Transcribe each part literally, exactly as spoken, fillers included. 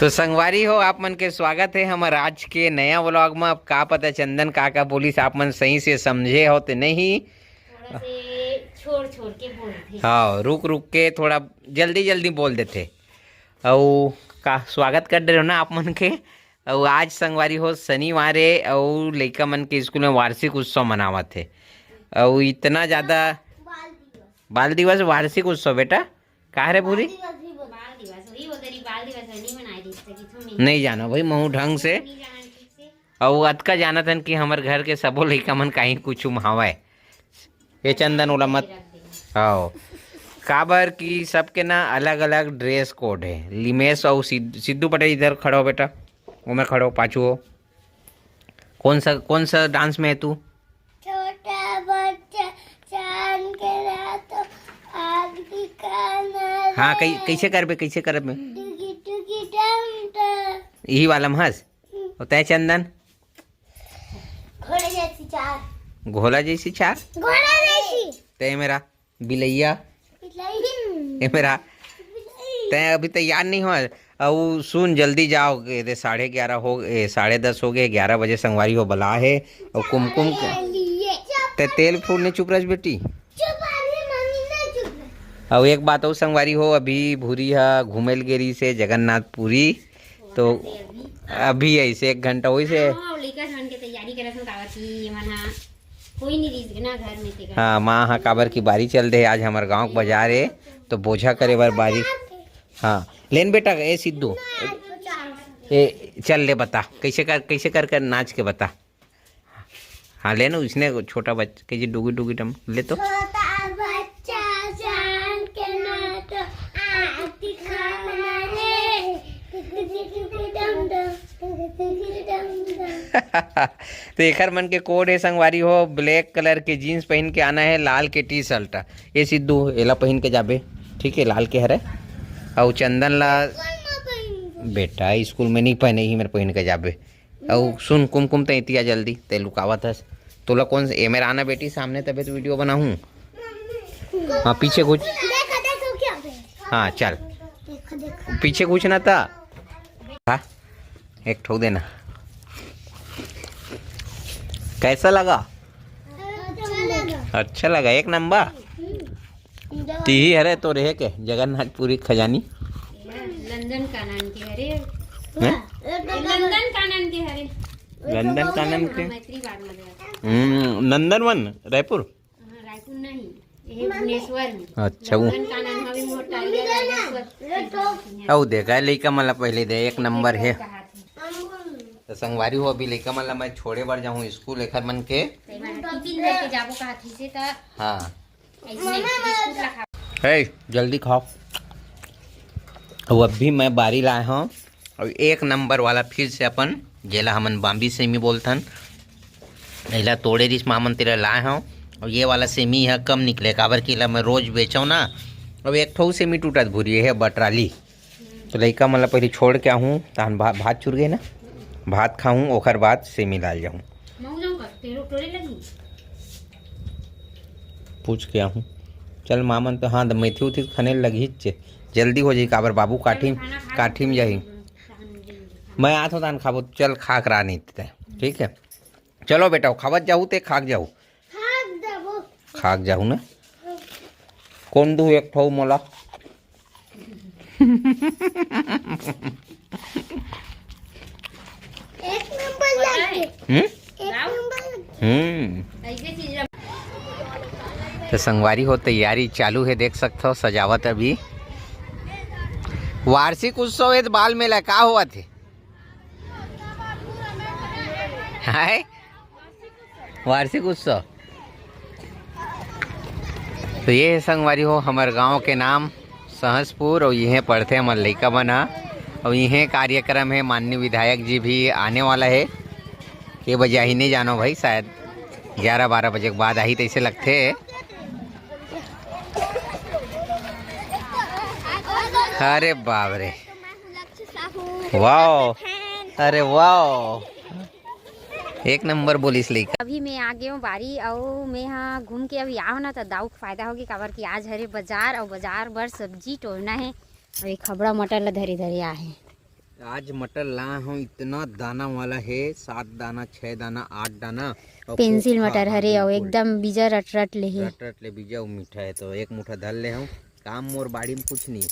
तो संगवारी हो, आप मन के स्वागत है हमर आज के नया व्लॉग में। अब का पता चंदन का का बोलिस, आप मन सही से समझे हो ते नहीं। थोड़ा से छोड़ छोड़ के बोलथे। हाँ, रुक रुक के थोड़ा जल्दी जल्दी बोल देथे। अउ का स्वागत कर दे रहो ना आप मन के। अउ आज संगवारी हो शनिवार है, अउ लइका मन के स्कूल में वार्षिक उत्सव मनावत है। अउ इतना ज्यादा बाल दिवस, वार्षिक उत्सव बेटा, का रे भूरी? बाल दिवस भी बोल, बाल दिवस वही बोल रही, बाल दिवस है, नहीं मनाए रही सकी तुम नहीं जानो भाई महू ढंग से। नहीं जाना ठीक से। अउ अतका जानत हन कि हमर घर के सबो लइका मन कहीं कुछ उमावय। ये चंदन ओला मत। आओ, काबर कि सबके ना अलग अलग ड्रेस कोड है। लिमेश अउ सिद्ध- सिद्धू पटेल, इधर खड़ो बेटा, ओमे खड़ो, पाछू हो। कौन सा कौन सा डांस में है तू? छोटा बच्चा चांद के रात आग दिखाना हाँ, रे। कै, कैसे करबे, कैसे करबे? टुकी टुकी डम डम। यही वाला में हंस। और तय चंदन? घोड़े जैसी चाल। घोला जैसी चाल। घोड़ा जैसी। तय मेरा बिलैया। बिलाई। ए मेरा, तय अभी तैयार नहीं हो। अउ सुन, जल्दी जाओ, ये दे साढ़े ग्यारह हो, ए, साढ़े दस हो गए, ग्यारह बजे संगवारी हो बला है। और कुमकुम के- लिए। ते तेल फूलने चुप रह बेटी। चुप अभी मम्मी नहीं चुप। अउ एक बात अउ संगवारी हो, अभी भूरी हा घूमे ल गेरी से जगन्नाथपुरी, तो अभी ऐसे एक घंटा वही से। हाँ, लइका सन के तैयारी करत हन, काबर कि ये मन हा कोई नहीं रिस ना घर में ते। हाँ, माँ हा काबर की बारी चल दे आज हमर गांव के बाजार है, तो बोझा करे बर बारी। हाँ, लेन बेटा, ए सिद्धू, ए चल ले बता, कैसे कर कैसे कर कर नाच के बता। हाँ, ले ना, उसने छोटा बच्चा के जी डुगी डुगी डम ले तो। छोटा बच्चा चांद के नाच आग दिखाना रे। टुकी टुकी डम डम। टुकी टुकी डम डम। तो एखर मन के कोड है संगवारी हो, ब्लैक कलर के जींस पहन के आना है, लाल के टी शर्ट। ये सिद्धू एला पहन के जाबे, ठीक है, लाल के हरे। अउ चंदन ला बेटा स्कूल में नहीं पहने ही, मेरे पहन के जाबे। अउ सुन कुमकुम, तैं इतिया जल्दी, तैं लुकावत हस। तोला कौन से, ए मेरा आना बेटी सामने, तबे तो वीडियो बनाहूँ। हाँ, पीछे कुछ। देखो देखो क्या। हाँ, चल, देखो देखो। पीछे कुछ ना था। हाँ, एक ठोक देना। कैसा लगा? अच्छा लगा। अच्छा लगा, एक नंबर। तीही हरे तो रहे के जगन्नाथपुरी खजानी। लंदन कानन के हरे। हैं? लंदन कानन के हरे। लंदन कानन के। हाँ, मैत्री बाग में गया। हम्म, नंदनवन रायपुर। हाँ, रायपुर नहीं, ये भुवनेश्वर में। अच्छा, वो। लंदन कानन हवे मोटा ये भुवनेश्वर। अउ देखा, लइका मन ला पहले दे, एक नंबर है। कहा थी। तो संगवारी हो, अभी लइका मन ला मैं छोड़े बर जाहूँ स्कूल, एखर मन के। ते मैं टिफिन लेके जाबो कहा थी से त हाँ, ऐसे बिस्कुट ला खा। हे, जल्दी खाओ। अब अभी मैं बारी लाए हूँ, अब एक नंबर वाला फिर से अपन, जेला हमन बाम्बी सेमी बोलथन, एला तोड़े रिस मामन तेला लाए हूँ। और ये वाला सेमी ह कम निकले, काबर कि एला मैं रोज बेचव ना। अब एक ठो सेमी टूटत भूरी है बटराली। तो लइका मन ला पहले छोड़ के आहूँ, तहन भा, भात चुर गए ना, भात खाहूँ, ओखर बाद सेमी लाल जाहूँ। मऊ जाऊँ का? तेरो टोरे लगी। पूछ के आहूँ। चल मामन तो हाँ, मेथी उथी खने लगी चे। जल्दी हो जाही, काबर बाबू काठी, काठी में जाही। मैं आत हूँ, तहन खाबो। चल खा करा नहीं ते, ठीक है। चलो बेटा, खावत जाहू ते खाक जाहू। खाक देबो। खाक जाहू ना। कौन दू एक ठो मोला। एक नंबर लग गए। हम्म? एक नंबर लग हम्म। ऐसे चीज रख। तो संगवारी हो, तैयारी चालू है, देख सकते हो सजावट अभी। वार्षिक उत्सव है तो बाल मेला का हुआ थे? हाय, वार्षिक उत्सव। तो ये है संगवारी हो, हमर गांव के नाम सहसपुर, और इहें पढ़थे हमर लइका मन ह। और इहें कार्यक्रम है, माननीय विधायक जी भी आने वाला है। के बजे आही नहीं जानो भाई, शायद ग्यारह बारह बजे के बाद आही, तैसे लगथे। अरे बाप रे, वाओ, अरे वाओ, एक नंबर बोलिस लइका। अभी मैं आ गए हूँ बारी, अउ मैं हा घूम के अभी आव ना, तो दाऊ के फायदा होगी, काबर कि आज हरे बाजार, अउ बाजार बर सब्जी टोरना है। अउ एक खबड़ा मटर ला धरे धरे आहे। आज मटर ला हूँ, इतना दाना वाला है, सात दाना, छह दाना, आठ दाना। और पेंसिल मट्ठा मटर हरे, अउ एकदम बीजा रट रट ले हे। रट रट ले बीजा, अउ मीठा है, तो एक मुठा धर ले हूँ। काम मोर बाड़ी में कुछ नहीं,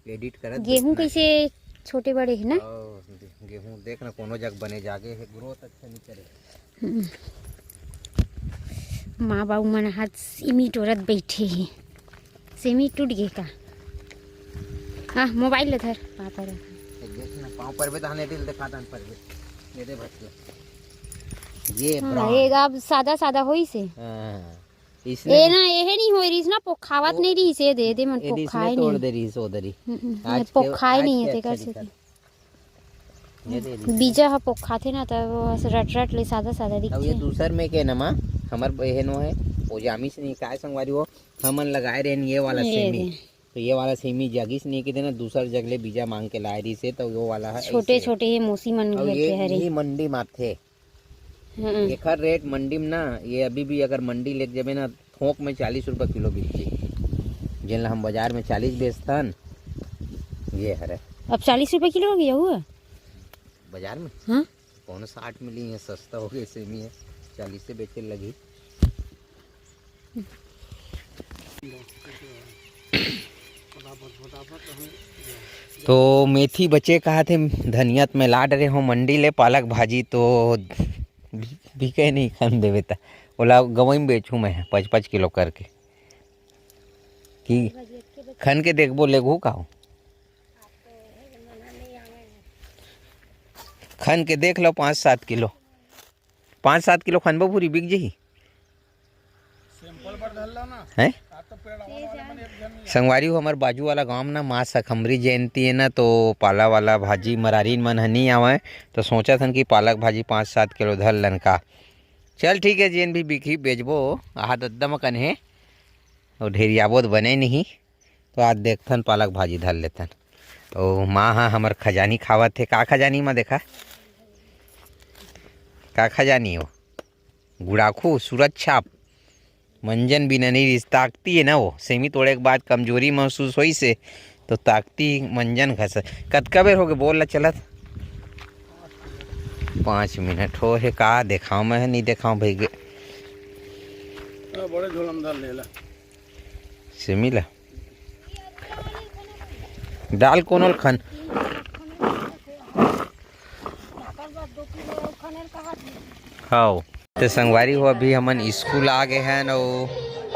एडिट करत गेहूं बैठना कैसे है। छोटे बड़े है ना? और गेहूं देख ना, कोनो जग बने जागे है, ग्रोथ अच्छा नहीं करे। हम्म। माँ बाबू मन हाथ सेमी टोरत बैठे हैं। सेमी टूट गए का? हाँ, मोबाइल ले धर, पापा रख। देख ना, पाँव परबे तहने दिल दिखा दन परबे। ये दे भटके। ये हाँ, ब्राउन। ये अब सादा सादा होई से। हाँ, इसने ए ना, एहे नहीं होई रहीस ना, पोखावत वो नहीं रहीस, ये दे दे मन एडी इसने पोखाए तोड़ नहीं। दे रहीस, ओ दरी। हम्म, हम्म, आज ये के, पोखाए आज नहीं के है, अच्छा तेकर से दिखा। ये दे दे। बीजा ह पोखाथे ना, त वो ऐसे रट रट ले सादा सादा अब ये दिखथे। दूसर में के नमा, हमर बहनो है, वो जामिस नहीं, काय संगवारी हो, हमन लगाए रहेन ये वाला ये सेमी। दे। तो ये वाला सेमी जगिस नहीं कि देना, दूसर जग ले बीजा मांग के लाए रहीस हे, तो वो वाला है छोटे ऐसे। छोटे ये मौसी मन अब घेर ये, के हरे। यही मंडी में आथे। हम्म। एखर रेट मंडी में ना, ये अभी भी अगर मंडी लेके जाबे ना, थोक में चालीस रुपये किलो बिकथे, जेन ला हम बाजार में चालीस बेचथन, ये हरे। अब चालीस रुपये किलो हो गया हुआ? बाजार में? हाँ। कौन साठ में ली है, सस्ता हो गया, सेमी है, चालीस से बेचे लगी। तो मेथी बचे कहा थे, धनिया त मैं ला डरे हूँ मंडी ले, पालक भाजी तो बि-, बिके नहीं, खन देवे त ओला गवई में बेचूँ मैं पाँच पाँच किलो करके। कि खन के देखबो, लेगहू का हो? खन के देख लो, पाँच सात किलो, पाँच सात किलो खनबो, पूरी बिक जही। सैंपल बर धर लो ना। हैं? आ तो पेड़ वाला वाले मन एक झन नहीं संगवारी हो, हमर बाजू वाला गांव ना माँ सखमरी जयंती है ना, तो पाला वाला भाजी मरारीन मन ह नहीं आवे, तो सोचा थन कि पालक भाजी पाँच सात किलो धर लन का। चल ठीक है, जेन भी बिकही बेचबो, आहा दद्दा म कन हे, और ढेरियाबो तो बने नहीं, तो आज देखथन पालक भाजी धर लेथन। ओ माँ हा हमर खजानी खावत हे, का खजानी माँ देखा, का खजानी हो? गुड़ाखू, सूरज छाप, मंजन बिना नहीं रिस, ताकती है ना वो। सेमी तोड़े के बाद कमजोरी महसूस होई से, तो ताकती मंजन घस। कतका बेर होगे बोल ला चलत? पाँच मिनट हो हे, का देखाव मैं, नहीं देखाव भाई गे। आ, बड़े झोलमदार लेला। सेमी ला। डाल कोनो ल खन। हाव। ते संगवारी हो, अभी हमन स्कूल आ गए हैं अउ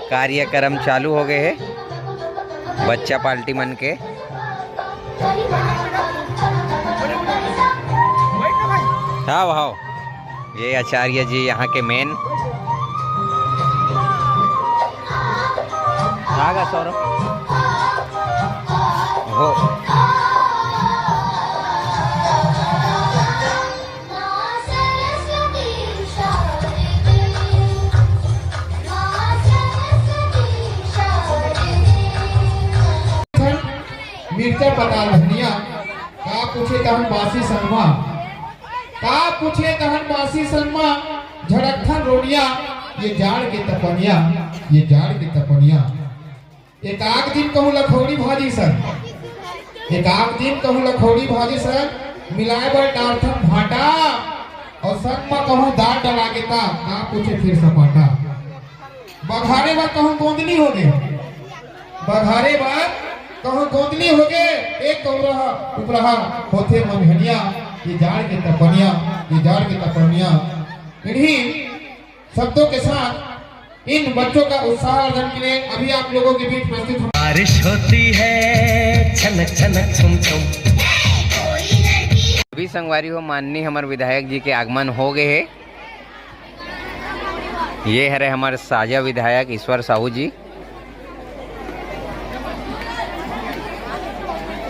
कार्यक्रम चालू हो गए हे बच्चा पार्टी मन के। हाव, हाव। ये आचार्य जी यहाँ के मेन। आगा सौरभ। हो। मिर्चा पताल धनिया, का पूछे तहन बासी सनमा, का पूछे तहन बासी सनमा, झड़कथन रोनिया, ये जाड़ के तपनिया, ये जाड़ के तपनिया। एकाक दिन कहूँ लखौड़ी भाजी सन, एकाक दिन कहूँ लखौड़ी भाजी सन, मिलाए बर डारथन भाटा, अउ संग म कहूँ दार डला के ता, का पूछे फिर सपाटा। बघारे बर कहूँ गोंदली होगे, बघारे बर कहूँ गोंदली होगे, एक कौरहा उपरहा होथे मघनिया, ये जाड़ के तपनिया, ये जाड़ के तपनिया। इन्हीं शब्दों के साथ इन बच्चों का उत्साहवर्धन के लिए अभी आप लोगों के बीच प्रस्तुत हम बारिश होती है छनक छनक छुम छुम। अभी संगवारी हो, माननीय हमर विधायक जी के आगमन हो गए हे। ये हरे हमर साजा विधायक ईश्वर साहू जी।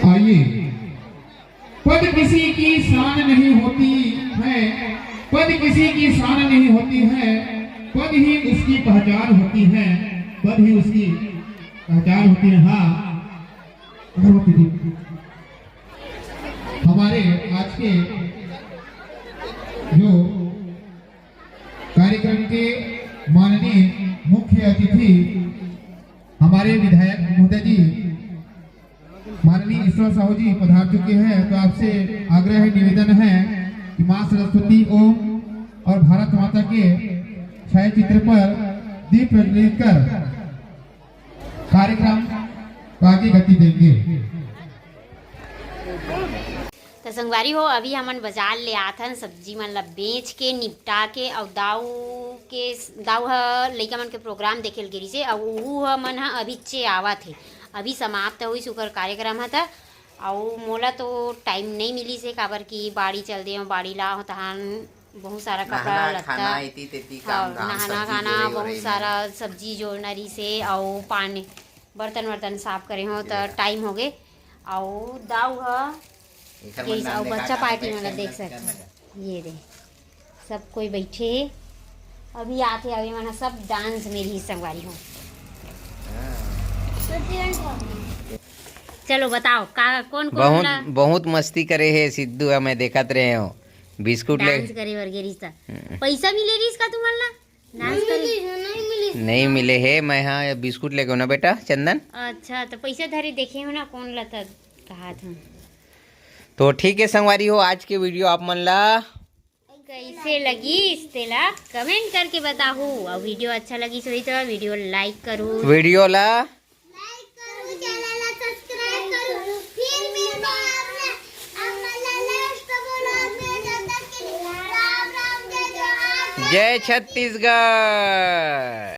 आइए। पद किसी की शान नहीं होती है, पद किसी की शान नहीं होती है, पद ही उसकी पहचान होती है, पद ही उसकी पहचान होती है। हाँ, अगरबत्ती दीप। हमारे आज के जो कार्यक्रम के माननीय मुख्य अतिथि हमारे विधायक महोदय जी, माननीय ईश्वर साहू जी पधार चुके हैं, तो आपसे आग्रह है, निवेदन है कि माँ सरस्वती ओम और भारत माता के छायाचित्र पर दीप प्रज्वलित कर कार्यक्रम को आगे गति देंगे। त संगवारी हो, अभी हमन बाजार ले आथन सब्जी मन ला बेच के निपटा के, अउ दाऊ के, दाऊ ह लइका मन के प्रोग्राम देखे ल गे रिहिसे, अउ उहू ह मन ह अभी चे आवत हे, अभी समाप्त होइस उकर कार्यक्रम ह त। अउ मोला तो टाइम नइ मिलिस हे, काबर कि बाड़ी चल दे, बाड़ी ला हो तहान बहुत सारा कपड़ा लत्ता, नहाना खाना बहुत सारा सब्जी जोड़ना रिहिसे, अउ पानी बर्तन वर्तन साफ करे हो त टाइम हो गे। अउ दाऊ ह अउ बच्चा पार्टी मन ला देख सकत हो। ये दे, सब कोई बैठे हे। अभी आथे, अभी मन सब डांस में ही संगवारी हो। चलो बताओ का, कौन कौन बहुत ला बहुत मस्ती करे हे सिद्धू ह, मैं देखत रहे हो बिस्कुट ले डांस करे बर गे रिहिस त। पैसा मिले रिहिस का तुमन ला? डांस करे? नहीं मिले हे। मैं हाँ बिस्कुट लेके ना बेटा चंदन। अच्छा, तो पैसा धरे देखे हो ना कौन ला तब कहा था। तो ठीक है संगवारी हो, आज के वीडियो आप मन ला कैसे लगिस तेला कमेंट करके बताहू, और वीडियो अच्छा लगिस होही तो वीडियो लाइक करू। वीडियो ला लाइक करू, चैनल ला सब्सक्राइब करू। फिर मिलबो आप मन, आप मन ला नेक्स्ट व्लॉग में। जब तक के लिए राम राम, जय जोहार, जय छत्तीसगढ़।